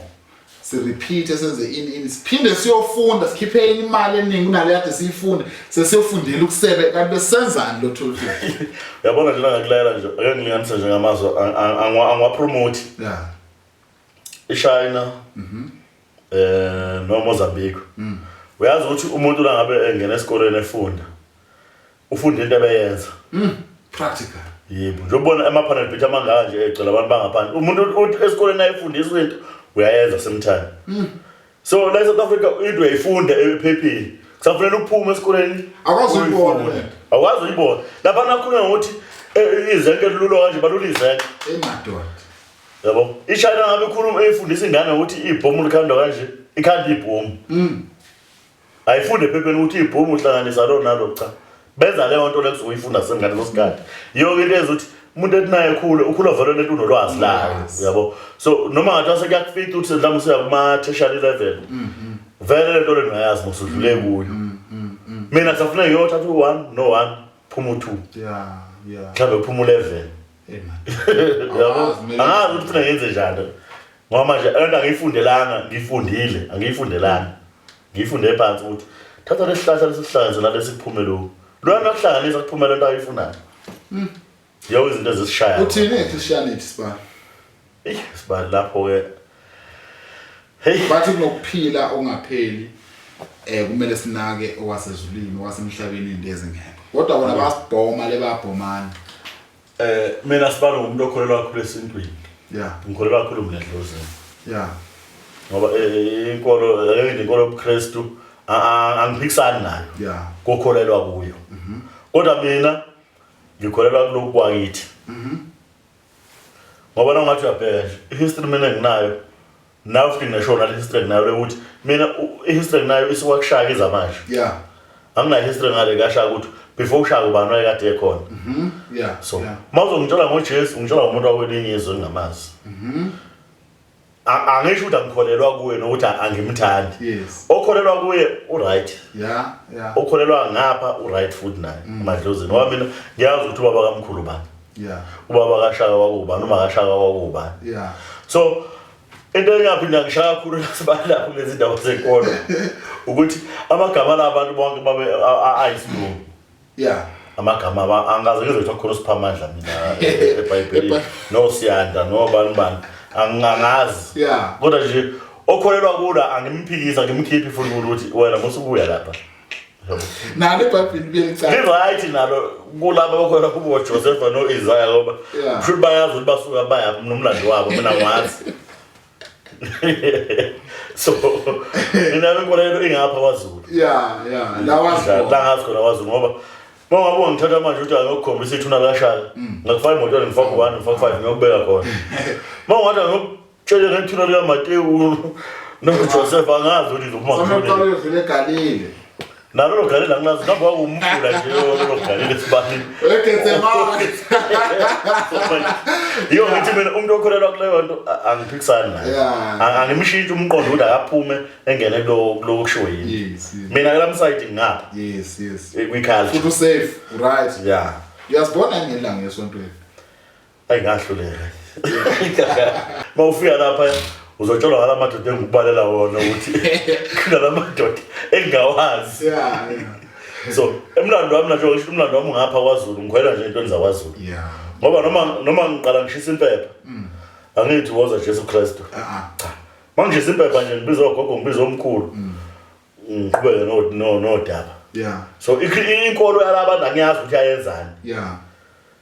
si repeat senze ini siphinde siyofunda sikhiphe imali eningi kunale kade siyifunda sesiyofundela ukusebe kanti besenzani lo 12 years. Uyabona nje ngakulayela nje ake ngilinganise nje ngamazwi angiwa promote. iChina no Mozambique. Uyazi ukuthi umuntu la ngabe engena esikoleni efunda ufunda into abeyenza. Practical. Yebo, njengoba ama panel beat amangaka nje egcwele abantu bangaphandle. Umuntu uthi esikoleni ayifundiswa into uyayenza same time. So la eSouth Africa into uyayifunda ephepheni. Kusafanele uphume esikoleni. Akwazi ukuyibona lento. Awukwazi uyibona. Lapha nakhuluma ngokuthi izenke lulula kanje balula izenke. Emadoda. Yabo. IChina ngabe ikhuluma efundisa ingane ukuthi ibhomu likhandwa kanje, ikhanda ibhomu. Ayifunde ephepheni ukuthi ibhomu uhlanganisa lo nalo cha. Benza leyo nto leyo uyifunda sengane zosikade. Yonke into ezuthi umuntu ethi naye ekhule ukhula vele lento unolwazi layo yabo. So noma ngathi sekuyakufica ukuthi mhlawumbe usuya kuma tertiary level. Vele lento le ungayazi mosudlule kuyo. Mina kusafuna ngiyothatha u1 no 1 phuma u2. Yeah. Mhlawumbe phuma u11. Hey man. Yabo. Angazi ukuthi ufuna ngenze njani. Ngoba manje lento angiyifundelanga, ngiyifundile, angiyifundelanga. Ngiyifunde phansi ukuthi thatha lesihlahla lesihlanze la lesiphume lo. Lona kuhlanganisa kuphume lento ayifunayo. Yonke izinto ezisishaya. Uthini Christianity siba? Eh siba lapho ke. Hey, bathi kunokuphila ongapheli kumele sinake okwasezulwini okwasemhlabeni into ezingekho. Kodwa bona basibhoma le babhomana. Mina sibalo ngumuntu okholelwa kakhulu esintwini. Yeah. Ngikholelwa kakhulu mina edlozini. Yeah. Ngoba inkolo inkolo yobuKristu angiphikisani nayo. Yeah. Kokholelwa kuyo. Kodwa mina ngikholelwa kulokhu kwakithi. Ngoba nongathi uyabheka nje ihistory mina enginayo nawe futhi ngisho nale history enginayo ukuthi mina ihistory enginayo isuka kushaka izamanje. Yeah. Anginayo history ngale kashaka ukuthi before ushaka ubani wayekade ekhona. Yeah. So mawuzongitshela ngoJesu ungitshela ngomuntu wakwelinye izwe engingamazi. Angisho ukuthi angikholelwa kuye nokuthi angimthandi. Yes. Okholelwa kuye uright. Yeah, yeah. Okholelwa ngapha uright futhi naye emadlozini. Ngoba mina ngiyazi ukuthi ubaba kamkhulu bani. Yeah. Ubaba kaShaka kwakubani, uma kaShaka kwakubani. Yeah. So into engaphinda ngishaya kakhulu sibali lapho kulezi ndawo zenkolo ukuthi amagama labantu bonke babe ayisilungu. Yeah. Amagama angaze ngizwe ukuthi khona usiphamandla mina eBhayibhelini no Siyanda no bani bani angangazi. Yeah. Kodwa nje okholelwa kula angimphikisa ngimkhiphi futhi ukuthi wena musubuya lapha. Nalo iBhayibheli liyacaca. Li right nalo kulabo abakholelwa kubo Joseph no Isaiah ngoba kusho bayazi ukuthi basuka bayaphi nomlando wabo mina ngiwazi. So mina inkolelo ingapha kwaZulu. Yeah, yeah. La wazi. La ngazi khona kwaZulu ngoba mangabe ungithatha manje uthi angiyokukhombisa ithuna kaShaka. Ngakufaka emotweni ngifaka u1 ngifaka u5 ngiyokubeka khona. Mangathi angiyokutshela ngethuna lika Mateyu no Joseph angazi ukuthi uzophuma ngithini. Samaqala uyodlula eGalile. Nalo lo Galile angazi ngapha kwakumfula nje lo Galile sibani. EGetsemane. Yiyo ngithi mina umuntu okholelwa kuleyo nto angiphikisani naye. Angimshintshi umqondo ukuthi akaphume engene kulo kushiwo yini. Yes. Mina ke lamside ngapha. Yes, yes. Kwi-culture. Futhi usafe, right. Yeah. Uyazibona ngelanga esontweni. Ayingahluleka. Mawufika lapha uzotshelwa ngala madoda engikubalela wona ukuthi kunala madoda engingawazi. Yeah, yeah. So emlando wami nasho ngisho umlando wami ngapha kwaZulu ngikhwela nje entweni zakwaZulu. Yeah. Ngoba noma ngiqala ngishisa impepha. Angithi woza Jesu Kristu. Cha. Mangishisa impepha nje ngibiza ogogo ngibiza omkhulu. Ngiqhubeke no nodaba. Yeah. So inkolo yalabantu angiyazi ukuthi ayenzani. Yeah.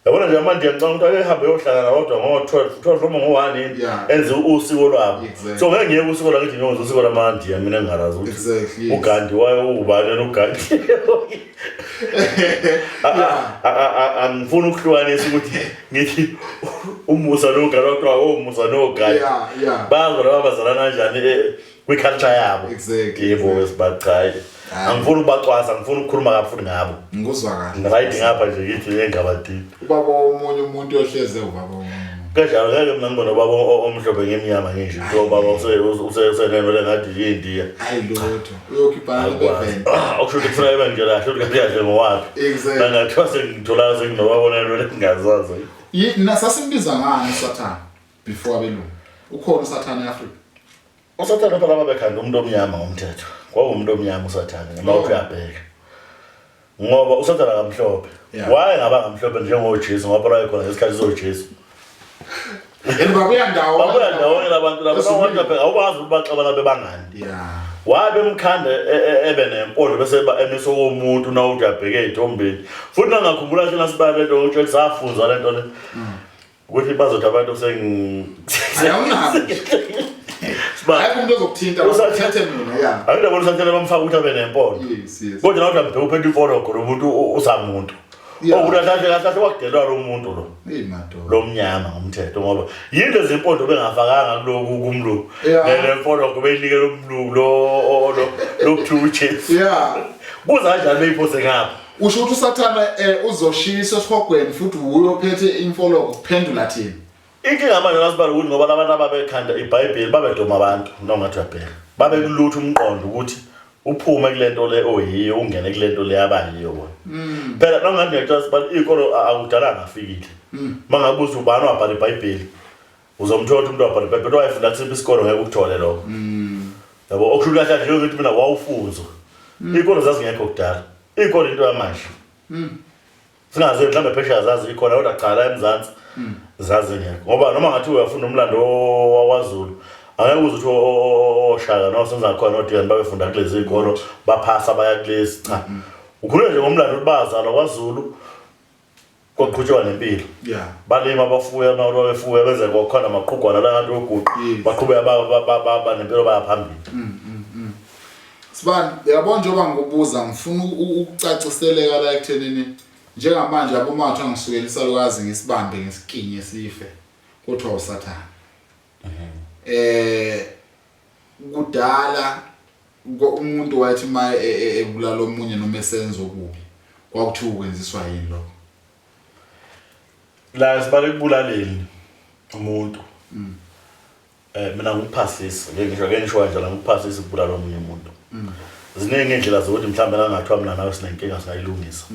Yabona nje manje ngicabanga ukuthi ake hambe yohlangana kodwa ngo-12 12 noma ngo-1 yini enze usiko lwabo. So ngeke ngiyeke usiko lakithi ngiyonza usiko lamaNdiya mina ngingalazi ukuthi uGandhi waye uwubani yena uGandhi. Angifuni ukuhlukanisa ukuthi ngithi umusa noGandhi kodwa omusa noGandhi. Bazi laba bazalana kanjani eh, kwi-culture yabo. Yebo wesibachayi. Angifuni ukubacwasa, angifuni ukukhuluma kabi futhi ngabo. Ngikuzwa kahle. Right ngapha nje ngithi engabadini. Ubaba womunye umuntu ohleze ubaba womunye. Kanjalo ngeke mina ngibone ubaba omhlophe ngemnyama ngisho ukuthi ubaba usenenwele ngathi yindiya. Hayi lutho. Uyokhipha bevent. Ah, okusho ukuthi kufuneka ibe nje kahle ukuthi kahle kahle ngowaphi. Exactly. Nangathiwa sengithola senginobaba onenwele engingazazi. Yini sasimbiza ngani uSathane before abelungu? Ukhona uSathane eAfrica? USathane phela babekhanda umuntu omnyama ngomthetho. Kwakuwumuntu omnyama uSathane noma uthi uyabheka. Ngoba uSathane akamhlophe. Why ngaba ngamhlophe njengoJesu ngoba phela wayekhona ngesikhathi soJesu. And babuya ndawonye. Babuya ndawonye labantu laba. Abantu bheka awubazi ukuthi baxabana bebangani. Yeah. Why bemkhanda e, e, ebe nempondo bese emisa okomuntu na uthi uyabheka ey'thombeni. Futhi nangakhumbula thina sibaya lento ngitshela safunzwa lento le. Ukuthi bazothi abantu sengi Ayawunabo. Ayikho umuntu ozokuthinta uthethe mina ya. Ayindaba usathele bamfaka ukuthi abe nempondo. Yes yes. Kodwa nawe uthi uphethe imfologo lo muntu usamuntu. Okuthi kahle kahle kahle wakudelwa lo muntu lo. Hey madoda. Lo mnyama ngomthetho ngoba yini lezi impondo bengafakanga kuloku kumlungu. Le mfologo beyinike lo mlungu lo lo lo kuthiwa uJesu. Yeah. Kuza kanjani beyiphose ngapha? Usho ukuthi uSathane eh, uzoshiswa esihogweni futhi wuye ophethe imfoloko kuphendula thina. Inkinga manje nasibala ukuthi ngoba labantu ababekhanda iBhayibheli babedoma abantu noma ngathi uyabheka. Babekulutha umqondo ukuthi uphume kule nto le oyiyo ungene kule nto le abayiyo bona. Mm. Phela noma ngathi ngiyakutshela sibala iy'kolo akudala ngafikile. Mm. Mangabuza ubani wabhala iBhayibheli uzomthola ukuthi umuntu wabhala iBhayibheli wayefunda kusiphi isikolo ngeke ukuthole lokho. Mm. Yabo okusho kahle nje ukuthi mina wawufunzwa. Iy'kolo zazingekho kudala. Ikhona into yamanje. Singazi mhlawumbe phesheya zazi ikhona kodwa cha la eMzansi zazi ngekho. Ngoba noma ngathi uyafunda umlando wakwaZulu angeke uze uthi oShaka noSenzangakhona noDikani babefunda kulezi zikolo baphasa baya kulezi cha. Ukhuluma nje ngomlando ukuthi bazalwa kwaZulu kwaqhutshwa nempilo. Yeah. Balima bafuya uma babefuya benze kwakhona amaqhugwana la ngathi oguqa baqhubeka ba nempilo baya phambili. Sibani, uyabona njengoba ngikubuza ngifuna ukucaciseleka la ekuthenini njengamanje abomathu angisukela isalukazi ngisibambe ngisikinye sife kuthiwa usathane. Eh kudala umuntu wayethi uma e, e, ebulala omunye noma esenza okubi kwakuthiwa ukwenziswa yini lokho? La sibale kubulaleni umuntu. Eh mina ngikuphasisa, ngeke ngisho ngeke ngisho kanjalo ngikuphasisa ukubulala omunye umuntu. Ziningi indlela zokuthi mhlawumbe nangathiwa mina nawe sinenkinga singayilungisa.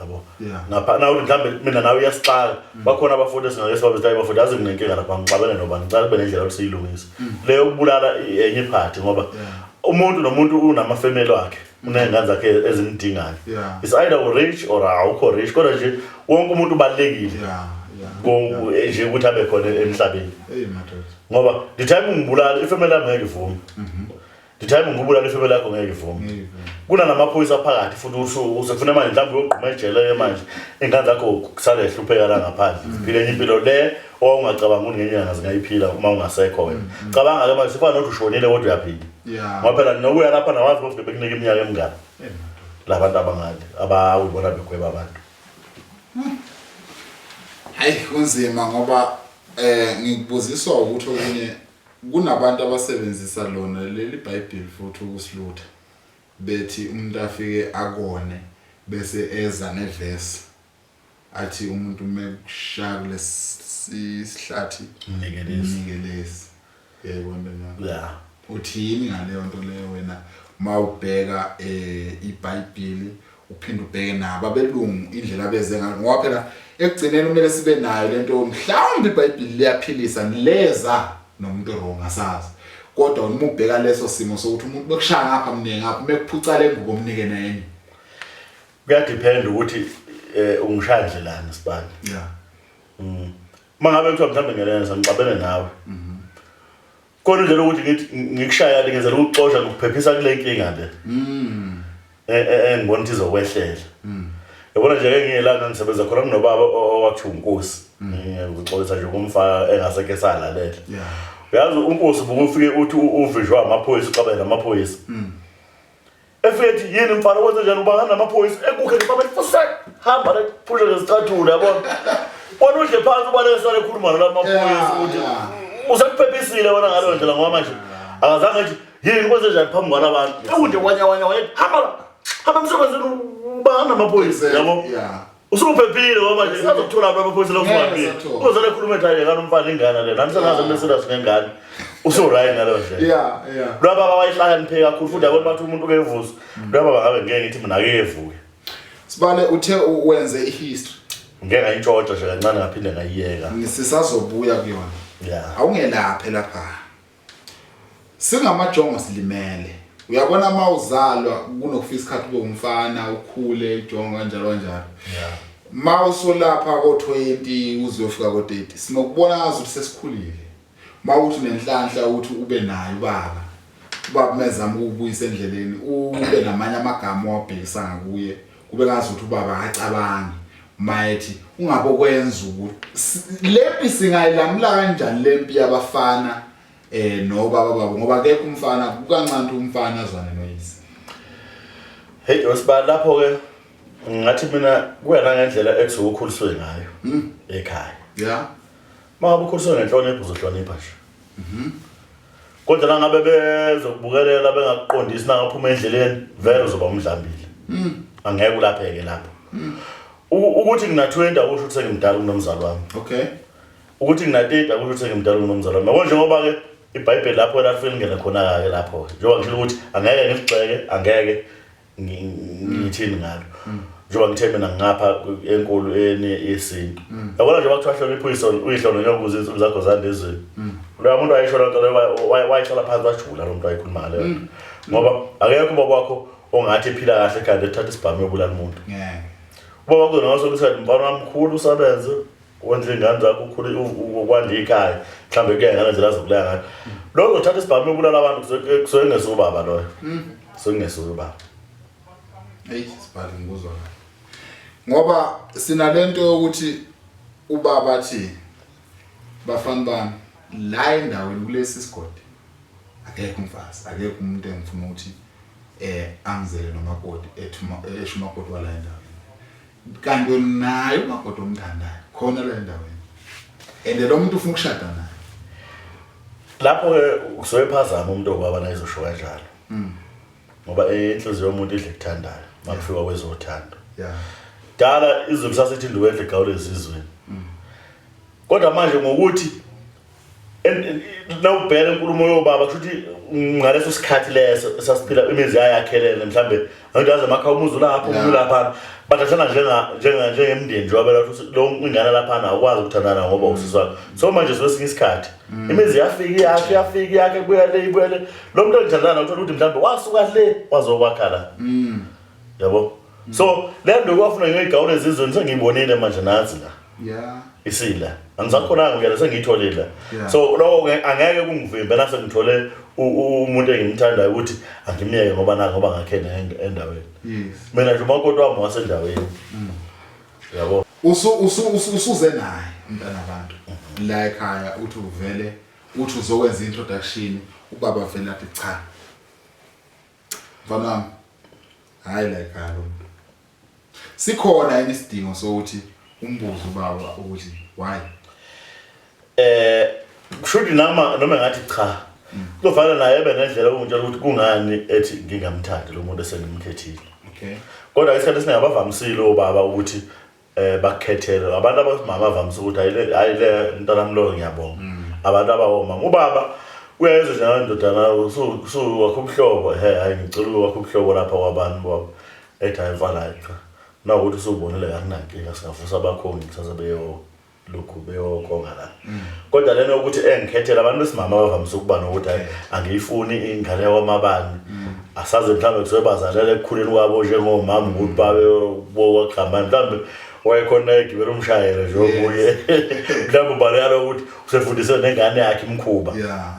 Yabo. Ngapha na ukuthi mhlawumbe mina nawe uyasixaka. Bakhona abafundi esingake sibabize ukuthi abafundi azi nginenkinga lapha ngixabene nobani ngicela kube nendlela yokuthi siyilungise. Leyo ukubulala enye iphathi ngoba umuntu nomuntu unamafamily wakhe. Uney'ngane zakhe ezimdingayo. It's either u rich or awukho rich kodwa nje wonke umuntu ubalulekile. Yeah. Nje ukuthi abe khona emhlabeni. Hey madoda. Ngoba the time ungibulala ifamily yami ngeke ivume. The time ngikubulala ifamily yakho ngeke ivume. Kunanamaphoyisa phakathi futhi usefuna manje mhlawumbe uyogquma ejele manje ingane zakho kusale ehlupheka la ngaphandle. Ziphile enye impilo le owawungacabanga ukuthi ngenye ilanga zingayiphila uma ungasekho wena. Cabanga ke manje sifana nokuthi ushonile kodwa uyaphila. Yeah. Ngoba phela nokuya lapha nawazi bofike bekunika iminyaka emingaki. Labantu abangale abawubona begweba abantu. Hayi kunzima ngoba eh ngikubuziswa ukuthi okunye kunabantu abasebenzisa lona leli Bible futhi ukusilutha bethi umuntu afike akone bese eza nevesi athi umuntu mekushaya kulesihlathi mnike lesi mnike lesi yayibona na yeah uthini ngaleyo nto leyo wena mawubheka eh iBhayibheli uphinde ubheke nabo abelungu indlela abeze ngayo ngoba phela ekugcineni kumele sibe nayo lento mhlawumbe iBhayibheli liyaphilisa leza nomuntu wrong asazi kodwa uma ubheka leso simo sokuthi umuntu bekushaya ngapha mnike ngapha mekuphuca le ngubo mnike nenye kuyadepend ukuthi eh ungishaya ndlelani sibani yeah mangabe kuthiwa mhlawumbe ngelenza ngixabene nawe Khona indlela ukuthi ngithi ngikushaya ngenzela ukuxosha ngikuphephisa kule nkinga le. engibona ukuthi izokwehlela. Yabona nje ke ngiyelanga ngisebenza khona kunobaba owakuthiwa uNkosi. Ngixolisa nje kumfaka engasekho esalalela. Uyazi uNkosi ubufike uthi uvijwa amaphoyisa uxabene namaphoyisa. Efike ethi yini mfana wenze njani ubangana namaphoyisa ekukhe nje baba fusek hamba le phusha ngezicathulo yabona. Wena udle phansi ubaleke sale khuluma nalama phoyisa ukuthi usekuphephisile wena ngaleyo ndlela ngoba manje akazange ethi yini kwenze njani phambi kwalabantu. Ekunje wanya wanya wanya hamba la hamba emsebenzini ubangana namaphoyisa yabo. Usuphephile ngoba manje azokuthola abantu amaphoyisa la usubambile. Uzale khuluma ethi hayi ngani umfana ingane le. Nami sengaze ngibesela sinengane. Usu right ngaleyo ndlela. Yeah. Laba baba bayihlakaniphe kakhulu futhi yabona bathi umuntu ukevuza. Laba baba ngabe ngeke ngithi mina ake evuke. Sibale uthe wenze ihistory. Ngeke ngayintshontsha nje kancane ngaphinde ngayiyeka. Ngisisazobuya kuyona. Awungelaphe lapha. Singamajongo silimele. Uyabona uma uzalwa kunokufika isikhathi ube umfana ukhule ujongo kanjalo kanjalo. Ma usulapha ko-20 uzofika ko-30 sinokubona ngazi ukuthi sesikhulile. Ma uthi nenhlanhla ukuthi ube naye ubaba. Ubaba mezama ukubuyisa endleleni ube namanye amagama owabhekisa ngakuye kube ngazi ukuthi ubaba akacabangi mayethi ungabokwenza ukuthi lempi singayilamula kanjani lempi yabafana nobaba babo ngoba akekho umfana kukancane ukuthi umfana azwane noyise. Hey Osibali lapho ke ngathi mina kuyena ngendlela ekusuke ukhuliswe ngayo ekhaya. Uma ukhuliswe ngenhlonipho uzohlonipha nje. Kodwa la ngabe bezokubukelela bengakuqondisi nangaphuma endleleni vele uzoba umdlambile. Angeke ulapheke lapho. Ukuthi ngina 20 akusho ukuthi sengimdala kunomzali wami. Ukuthi ngina 30 akusho ukuthi sengimdala kunomzali wami. Yabo njengoba ke iBhayibheli lapho lafike lingene khona ke lapho. Njengoba ngishilo ukuthi angeke ngigxeke, angeke ngithini ngalo. Njengoba ngithe mina ngapha enkulu eni yesintu. Yabona nje bakuthiwa hlonipha uyihlo uyihlo nonyoko ukuze izinsuku zakho zande ezweni. Loya muntu wayesho loo nto leyo wayihlala phansi wajula lo muntu wayekhuluma ngaleyo nto. Ngoba akekho ubaba wakho ongathi ephila kahle ekhanda ethatha isibhamu yobulala umuntu. Ngeke. Ubaba wakho ngaso sonke mfana wami mkhulu usebenze wenze ingane zakho ukhule ukwanda ikhaya mhlawumbe kuya ngale ndlela azokulaya ngayo. Lo uzothatha isibhamu yobulala abantu kusuke kungesuye ubaba loyo. Kusuke kungesuye ubaba. Hey sibhale ngikuzwa kahle. Ngoba sinalento yokuthi ubaba athi bafana bami la endaweni kulesi sigodi akekho umfazi akekho umuntu engifuna ukuthi angizele nomakoti ethi esho umakoti wala endaweni. Kanti naye umakoti omthandayo khona la endaweni. And lo muntu ufuna ukushada naye. Lapho ke kusuke phazama umuntu obaba la izosho kanjalo. Ngoba inhliziyo yomuntu idle kuthandayo makufika kwezothando. Dala izulu sasithi induku egawule ezizweni. Kodwa manje ngokuthi nawubheka inkulumo yobaba kusho ukuthi ngaleso sikhathi leso esasiphila imizi yayakhelene mhlambe angithi emakhaya umuzi ulapho umuntu ulapha bathathana njenga njenga njengemndeni njengoba bela ukuthi lo ingane lapha awukwazi ukuthandana ngoba usisi wakho. So manje kwesinye isikhathi imizi yafika iyakhe yafika iyakhe kuya le ibuya le lo muntu engithandana uthola ukuthi mhlambe wasuka le wazokwakha la. Yabo. So le nto kwafuna ngiyigawule ezizweni sengiyibonile manje nansi la. Isila. Angisakhonanga ngiyala sengiyitholile. So lokho angeke kungivimbe nase ngithole umuntu engimthandayo ukuthi angimyeke ngoba na ngoba ngakhena endaweni. Mina nje umakoti wami wasendaweni. Yabo. Usuze naye umntana abantu la ekhaya uthi uvele uthi uzokwenza introduction ubaba vele athi cha. Mfana wami hayi la ekhaya lo muntu. Sikhona yini isidingo sokuthi umbuzo ubaba ukuthi why? Kushuthi noma ngathi cha. Kuzofana naye ebe nendlela yokungitshela ukuthi kungani ethi ngingamthandi lo muntu esengimkhethile. Kodwa isikhathi esiningi abavamisile obaba ukuthi bakukhethele. Abantu abasimama bavamise ukuthi hayi le mntanami lo ngiyabonga. Abantu abawomama ubaba uyayizwa nje ngale ndodana usuwakho ubuhlobo he hayi ngicela ukwakha ubuhlobo lapha kwabantu baba. Ethi hayi mfana hayi cha. Nawukuthi usubonile akunankinga singavusa abakhongi kusasa beyo lokhu beyokonga la. Kodwa lena ukuthi engikhethela abantu besimama bavamise ukuba nokuthi hayi angiyifuni ingane yakwamabani. Asaze mhlawumbe kusuke bazalela ekukhuleni kwabo njengomama ukuthi babe bokwagqamani mhlawumbe wayekhona egibela umshayelo nje omunye. Mhlawumbe ubaleka ukuthi usefundise nengane yakhe imkhuba.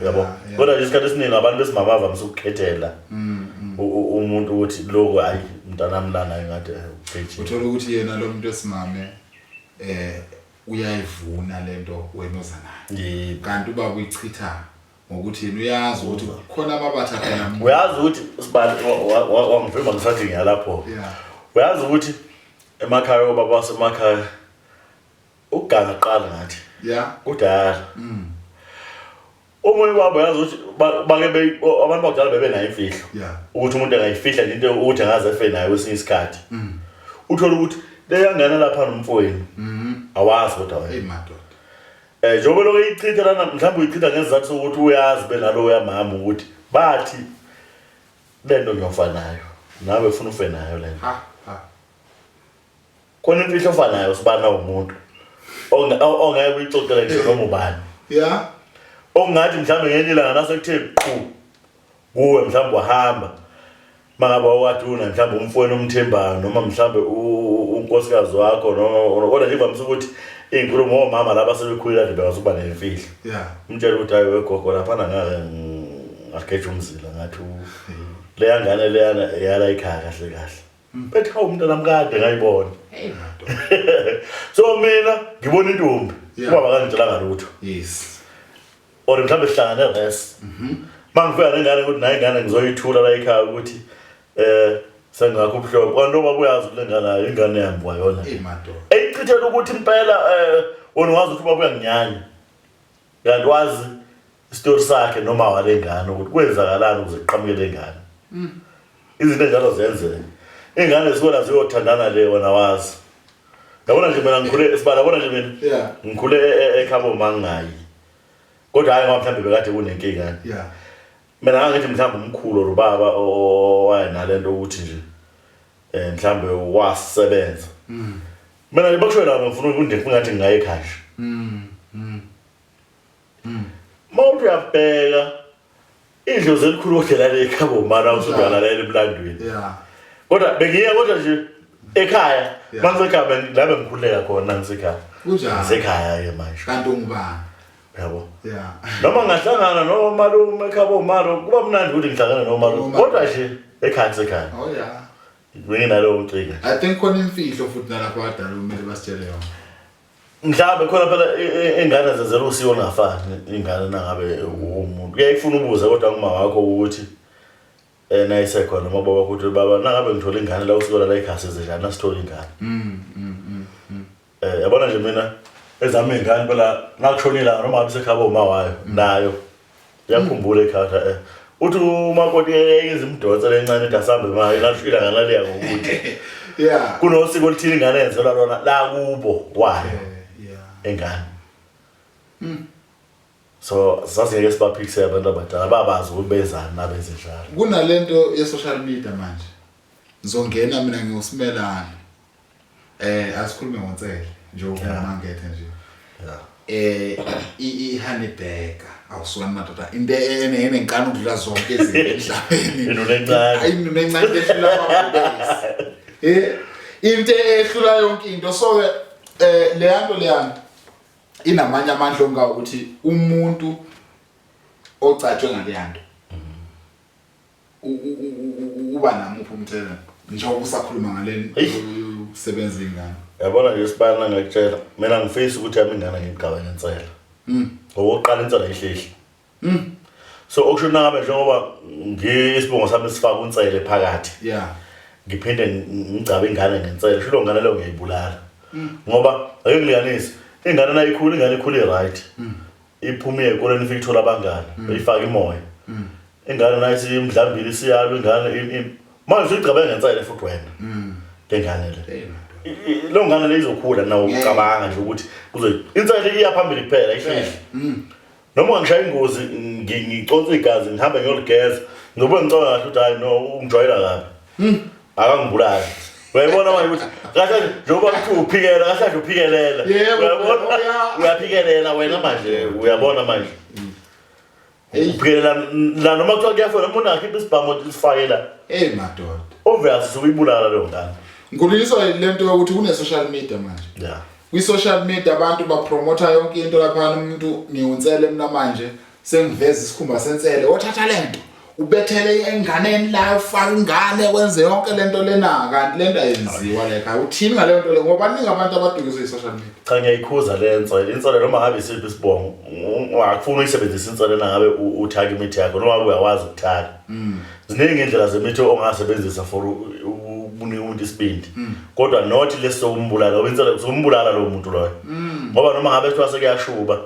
Yabo. Kodwa nje isikhathi esiningi abantu besimama bavamise ukukhethela umuntu ukuthi lokhu hayi Mntanami lana ngathi ugejile. Uthola ukuthi yena lo muntu wesimame uyayivuna lento wena oza nayo. Yebo. Kanti ubaba uyichitha ngokuthi yena uyazi ukuthi khona amabatha khona. Uyazi ukuthi sibali wangivimba ngisathi ngiyalapho. Yeah. Uyazi ukuthi emakhaya obaba basemakhaya ukuganga qala ngathi. Yeah. Kudala. Omunye wabo yazi ukuthi bake abantu bakudala bebenayo imfihlo. Yeah. Ukuthi umuntu angayifihla nje into ukuthi angaze afe nayo kwesinye isikhathi. Uthola ukuthi leyangena lapha nomfowenu. Awazi kodwa wena. Hey madoda. Njengoba lokho ichitha lana mhlawumbe uyichitha ngesizathu sokuthi uyazi benalo yamama ukuthi bathi lento ngiyofa nayo. Nawe ufuna ufe nayo lento. Ha ha. Khona imfihlo ofanayo sibana umuntu ongeke uyixoxele nje noma ubani. Yeah. Okungathi mhlawumbe ngenye ilanga nasekuthe qhu kuwe mhlawumbe wahamba mangabe wawukade una mhlawumbe umfowenu omthembayo noma mhlawumbe unkosikazi wakho noma kodwa nje ivamise ukuthi iy'nkulumo omama laba sebekhulile kade bengazukuba nemfihlo. Yeah. Umtshela ukuthi hayi wegogo laphana ngake ngageja umzila ngathi leya ngane leyana yala ekhaya kahle kahle. Bethi hawu umntana kade ngayibona. Hey madoda. So mina ngibona intombi. Yeah. Ubaba kangitshelanga lutho. Yes. Or mhlawumbe sihlangane res. Mangifika nengane ukuthi nayi ingane ngizoyithula la ekhaya ukuthi sengakho ubuhlobo. Kanti ubaba uyazi ukuthi lengane nayo ingane yami kwayona. Hey madoda. Eyichithela ukuthi impela wena wazi ukuthi ubaba uyanginyanya. Kanti wazi isitori sakhe noma walengane ukuthi kwenzakalani ukuze kuqhamuke lengane. Izinto enjalo ziyenzeka. Ingane zikona ziyothandana le wena wazi. Yabona nje mina ngikhule sibala yabona nje mina. Yeah. Ngikhule ekhabo mangayi. Kodwa hayi ngoba mhlawumbe bekade kunenkinga. Yeah. Mina ngangithi mhlawumbe umkhulu or ubaba owayenalento ukuthi nje mhlawumbe wasebenza. Mina nje bakusho la ngifuna ukundipha ngathi ngingaye ekhaya. Mawuthi uyabheka idlozi elikhulu kodlela le ekhabo mara usudlalalela emlandweni. Yeah. Kodwa bengiya kodwa nje ekhaya Yeah. mangisekhaya la bengikhuleka khona ngisekhaya. Kunjani? Ngisekhaya ke manje. Kanti ungubani? Yabo. Yeah. Noma ngahlangana nomalume ekhabo malo kuba mnandi ukuthi ngihlangane nomalume. Kodwa nje ekhaya ngisekhaya. Oh yeah. Benginalowo mcika. I think khona imfihlo futhi nalapha abadala kumele basitshele yona. Mhlawumbe khona phela ingane zenzela usiko olungafani ingane nangabe umuntu. Kuyayifuna ubuze kodwa kuma wakho ukuthi nayisekhona noma baba ukuthi baba nangabe ngithola ingane la usiko la ekhaya senze njani nasithola ingane. Yabona nje mina ezami ingane phela nakushonile noma ngabe sekhaba uma wayo nayo yakhumbula ekhaya uthi umakoti eyizimdonsa lencane ethi asambe manje nashila ngalaleya ngokuthi Yeah. kunosiko oluthile ingane yenzelwa lona la kubo wayo Yeah. engane. So sasingeke sibaphikise abantu abadala babazi ukuthi benzani nabenze njalo. Kunalento ye social media manje. Ngizongena mina ngiyosimelana. Asikhulume ngoNsele njengoba mangethe nje. Yeah. I-honey bagger awusona madoda into enenkani ukudlula zonke izinto emhlabeni. Inunu encane. Inunu encane ehlula amabhubesi. Into ehlula yonke into. So ke le nto leyana inamanye amandla onga ukuthi umuntu ocatshwe ngale nto uba namuphi umthelela njengoba usakhuluma ngale ukusebenza ingane. Yabona nje sibana ngakutshela mina ngifisa ukuthi yami ingane ngigqabe ngensela. Ngokuqala insela ihlehli. So okusho nangabe njengoba ngisibongo sami sifaka unsele phakathi. Yeah. Ngiphinde ngigcabe ingane ngensela, sho ngane leyo ngiyayibulala. Ngoba ake ngilinganise, ingane nayikhula ingane ikhule right. Iphume ezikoleni ifike ithola abangani, beyifaka imoya. Ingane nayithi imdlambili siyalo ingane manje uyigcabe ngensela futhi wena. Lengane le. Lo ngane le izokhula nawo ucabanga nje ukuthi kuzoyi insela iya phambili kuphela ihlehli. Noma ngishaya ingozi ngiconsa igazi ngihambe ngiyoligeza ngoba ngicabanga kahle ukuthi hayi no ungijwayela kabi. Akangibulali. Uyayibona manje ukuthi kahle njengoba kuthi uphikela kahle nje uphikelela. Uyabona? Uyaphikelela wena manje uyabona manje. Uphikelela la noma kuthiwa kuyafona umuntu angakhipha isibhamu isifake la. Hey madoda. Obviously uyibulala leyo ngane. Ngikhulunyiswa lento yokuthi kune social media manje. Yeah. Kwi social media abantu bapromota yonke into lapha umuntu ngiwunsele mina manje sengiveza isikhumba sensele othatha lento. Ubethele enganeni la ufaka ingane wenze yonke lento lena kanti lento ayenziwa le ekhaya. Uthini ngaleyo nto le ngoba baningi abantu abadukiswe yi-social media. Cha ngiyayikhuza le nsele. Insele noma ngabe isiphi isibongo akufuni uyisebenzise insele nangabe uthaka imithi yakho noma ngabe uyakwazi ukuthaka. Ziningi indlela zemithi ongasebenzisa for ukunika umuntu isibindi. Kodwa not lesi sokumbulala ngoba insele usumbulala lowo muntu loyo. Ngoba noma ngabe kuthiwa sekuyashuba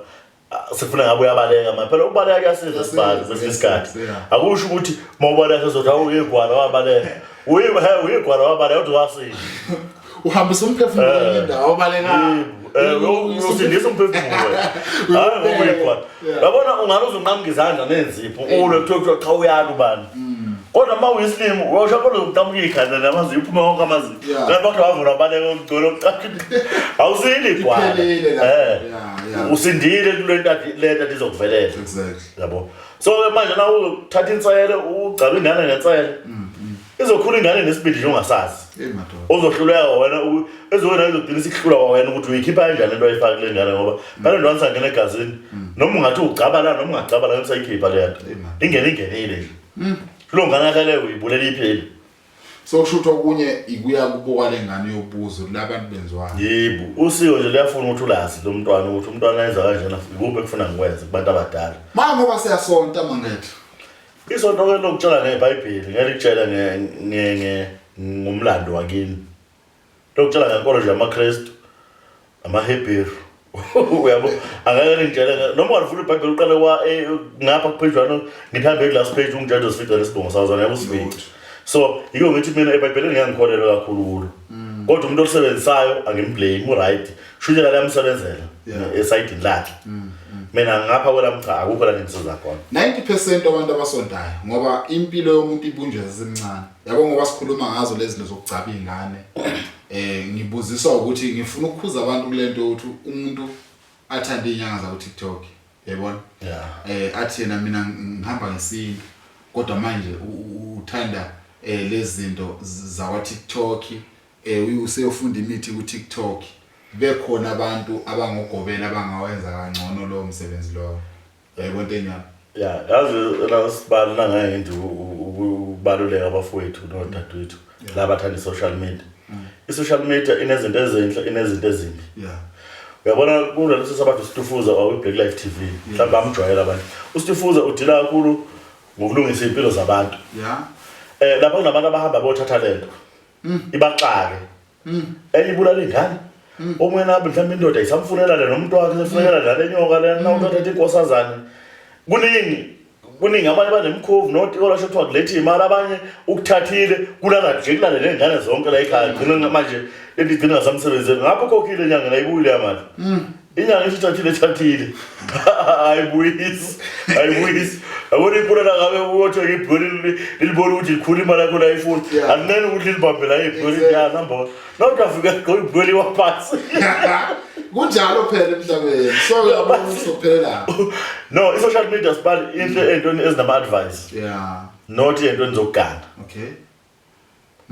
sifuna ngabe uyabaleka manje phela ukubaleka kuyasiza sibali kwesinye isikhathi akusho ukuthi uma ubaleka sezothi awuyigwala wabaleka uyigwala wabaleka kodwa wasinda uhambisa umphefumulo kwenye eh. indawo obaleka eh, usindisa umphefumulo hayi ngoba uyigwala yabona ungane uzunqamuka izandla nenzipho ulwe kuthiwa cha uyala ubani mm. kodwa uma uyisilimi uyosho kodwa uqhamuka ikhanda namazinyo uphume wonke amazinyo kanti bakhe wavula wabaleka ugcwele uqhamuka awusindi igwala eh usindile kule nto le nto izokuvelela exactly yabo so ke manje na uthatha insele ugcaba ingane ngensele mm, mm. izokhula ingane nesibindi nje ungasazi uzohluleka wena ezowena izogcina isikuhlula kwawena ukuthi uyikhipha kanjani into ayifake kule ngane ngoba mm. phela into sangena egazini noma ungathi ugcaba la noma ungagcaba la usayikhipha le nto ingene ingenile nje Lo ngane yakhe uyibulela ipheli. So kusho ukuthi okunye ikuya kubo le ngane yobuza ukuthi labantu benziwani. Yebo, usiko nje liyafuna ukuthi ulazi lo mntwana ukuthi umntwana enza kanjena ikuphi ekufuna ngikwenze kubantu abadala. Manje ngoba siyasonta mangethu. Isonto ke lokutshela ngeBhayibheli, ngeke likutshele nge nge ngomlando wakini. Lokutshela ngenkolo nje yamaKristu, amaHebheru. Uyabo, angeke ningitshele noma ungalifuna iBhayibheli uqale kwa eh, ngapha kupage 1 ngihambe kulast page ungitshele uzofica lesibongo sawo zona usifice. So yiko ngithi mina eBhayibhelini ngeke ngikholelwe kakhulu kulo. Mm. Kodwa umuntu olisebenzisayo angimblame, uright. Shuthi la liyamsebenzela esayidini lakhe. Mm, mm. Mina ngapha kwelami cha akukho la ngimsiza khona. 90% abantu abasontayo ngoba impilo yomuntu ibunjwe sesemncane. Yabo ngoba sikhuluma ngazo lezi zinto zokugcaba iy'ngane eh ngibuziswa ukuthi ngifuna ukukhuza abantu kule nto ukuthi umuntu athande iy'nyanga zaku-TikTok yayibona yeah. eh athi yena mina ngihamba ngesintu kodwa manje uthanda eh lezi zinto zakwa TikTok eh useyofunda imithi ku TikTok bekhona abantu abangogobela abangawenza kangcono lowo msebenzi lowo Yayibona into enyama. Ya, yazi la sibali nangeke nje ukubaluleka abafowethu nodadewethu laba abathanda i-social media. I-social media inezinto ezinhle, inezinto ezimbi. Yeah. Uyabona kulento sabantu Stufuza wa Black Life TV. Mhlawumbe bamjwayela abantu. UStufuza udila kakhulu ngokulungisa impilo zabantu. Yeah. Eh lapha kunabantu abahamba bothatha lento. Ibaxake. Mm. Enye ibulala ingane. Mm. Omunye nabe mhlawumbe indoda isamfunela le nomuntu wakhe sefunela nale nyoka lena mm. uthatha inkosazane. Kuningi kuningi abanye banemkhovu notikola sho kuthiwa kuletha imali abanye ukuthathile kulala nje kulale ney'ngane zonke la ekhaya gcina manje lento igcina ngasamsebenzeli ngapho ukhokhile inyanga nayibuyile yamali Inyanga isithathile thathile. Ayibuyisi. Ayibuyisi. Yabona iphula ngabe uyothenga ibholi lilibona ukuthi likhulu imali yakho la ifuna. Akunene ukuthi lilibambe la ibholi ya number. Not afika gqoka ibholi waphansi. Kunjalo phela emhlabeni. So uyabona usophelela. No, i-social media sibali inhle ey'ntweni ezinama advice. Yeah. Not ey'ntweni zokugana. Okay.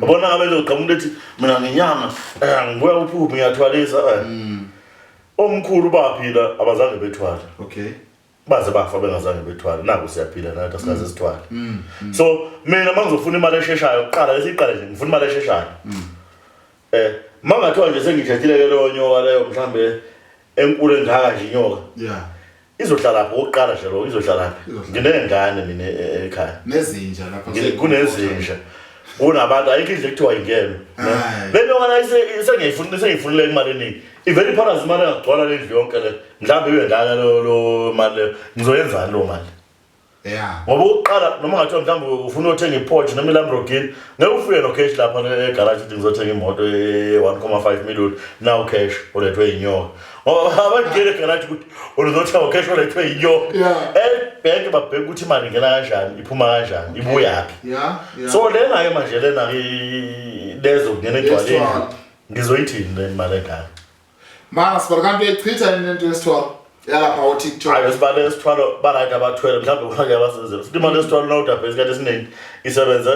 Yabona ngabe loqhamuka umuntu ethi mina nginyanga eh ngibuya uphuphi ngiyathwalisa eh. Mm. Omkhulu baphila abazange bethwale. Okay. Baze bafa bengazange bethwale. Naku siyaphila nathi asikaze mm. sithwale. Mm. mm. So mina mangizofuna imali esheshayo kuqala lesiqale nje ngifuna imali esheshayo. Mm. Eh mangathiwa nje sengithathile ke leyo nyoka leyo mhlambe enkulu engaka nje inyoka. Yeah. Izohlalaphi okokuqala nje lo izohlalaphi? Nginengane mina e, e, ekhaya. Nezinja lapha. Kunezinja. Kunabantu ayikho indlu ekuthiwa ingene. Le nyoka la sengiyifuna sengiyifunile imali eningi. Ivele iphalaza imali engagcwala le ndlu yonke le. Mhlawumbe ibe ngaka lo lo mali leyo. Ngizoyenzani lo mali? Yeah. Ngoba ukuqala noma ngathiwa mhlawumbe ufuna uthenga iPorsche noma iLamborghini, ngeke ufike no cash lapha egarage uthi ngizothenga imoto e-1.5 million now cash olethwe yinyoka. Ngoba abangena egarage ukuthi uzothenga cash olethwe yinyoka. Ebhenki babheka ukuthi imali ingena kanjani, iphuma kanjani, ibuyaphi. Yeah. So lena ke manje lena ke lezo kungena egcwaleni. Ngizoyithini le mali engaka? Mana sibala kanti uyayichitha yini lento yesithwalo yalapha o-TikTok. Hayi sibale isithwalo ba-right abathwele mhlawumbe kukhona abasebenzela. Futhi imali yesithwalo nawudabhe isikhathi esiningi isebenze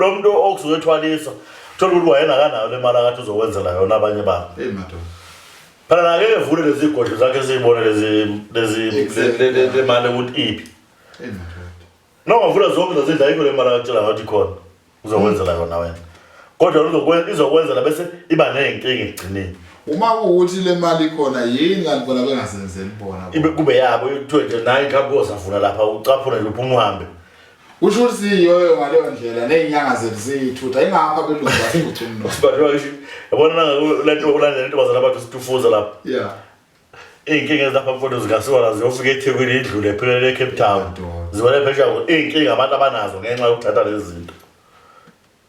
lo muntu okusuke ethwalisa thola ukuthi wayena akanayo le mali akathi uzokwenzela yona abanye babo. Hey madoda. Phela naye ngeke evule lezi godlo zakhe esiyibone lezi lezi le mali ukuthi iphi. Hey madoda. Noma ungavula zonke lezi zindlu ayikho le mali akutshela ngathi ikhona. Uzokwenzela yona wena. Kodwa uzokwenza izokwenzela bese iba nezinkinga ekugcineni. Uma kuwukuthi le mali ikhona yini kanti bona bengasenzeli bona? Ibe kube yabo kuthiwe nje nayi mhlawumbe kozavula lapha ucaphune nje uphume uhambe. Kusho ukuthi siyiyoyo ngaleyo ndlela ney'nyanga zethu ziyithutha ingakho abelungu basiphuca umnotho. Sibadwa ngisho yabona nanga lento ulandela intombazana abantu situfuza lapha. Yeah. Iy'nkinga ezilapha mfowethu zingasuka la ziyofika eThekwini idlule iphelele eCape Town. Zibone phesheya iy'nkinga abantu abanazo ngenxa yokuthatha lezi zinto.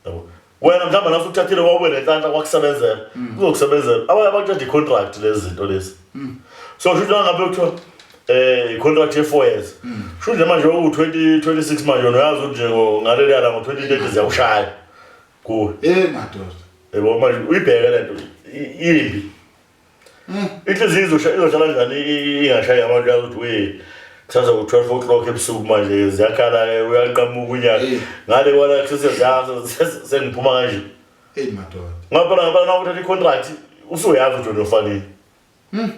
Yabo. Wena mhlawumbe naso uthathile wawube nenhlanhla kwakusebenzela. Kuzokusebenzela. Abanye abantu bathi contract lezi zinto lezi. So shuthi ngabe kuthiwa i-contract ye-4 years. Shuthi nje manje uku 2026 manje wena uyazi ukuthi nje ngaleli yala ngo-2030 ziyakushaya. Kuwe. Eh madoda. Yebo manje uyibheke lento imbi. Inhliziyo izohlala kanjani ingashayi abantu yazi ukuthi we kusasa ku-12 o'clock ebusuku manje ziyakhala uyaqamuka unyaka ngale kwala kusese sengiphuma kanje. Eyi madoda. Ngoba phela ngempela nawuthatha i-contract usuyazi ukuthi wena ufanele.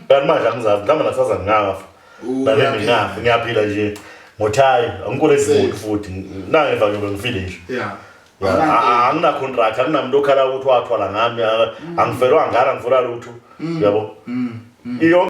Kanti manje angizazi mhlawumbe nakusasa ngingafa. Nale ngingafa ngiyaphila nje ngothayi angikoledi muntu futhi nangeva ngiyobe ngifile nje. Yeah. Angina contract anginamuntu okhala ukuthi wathwala ngami angifelwa ngala ngifelwa lutho. Yabo. Iyo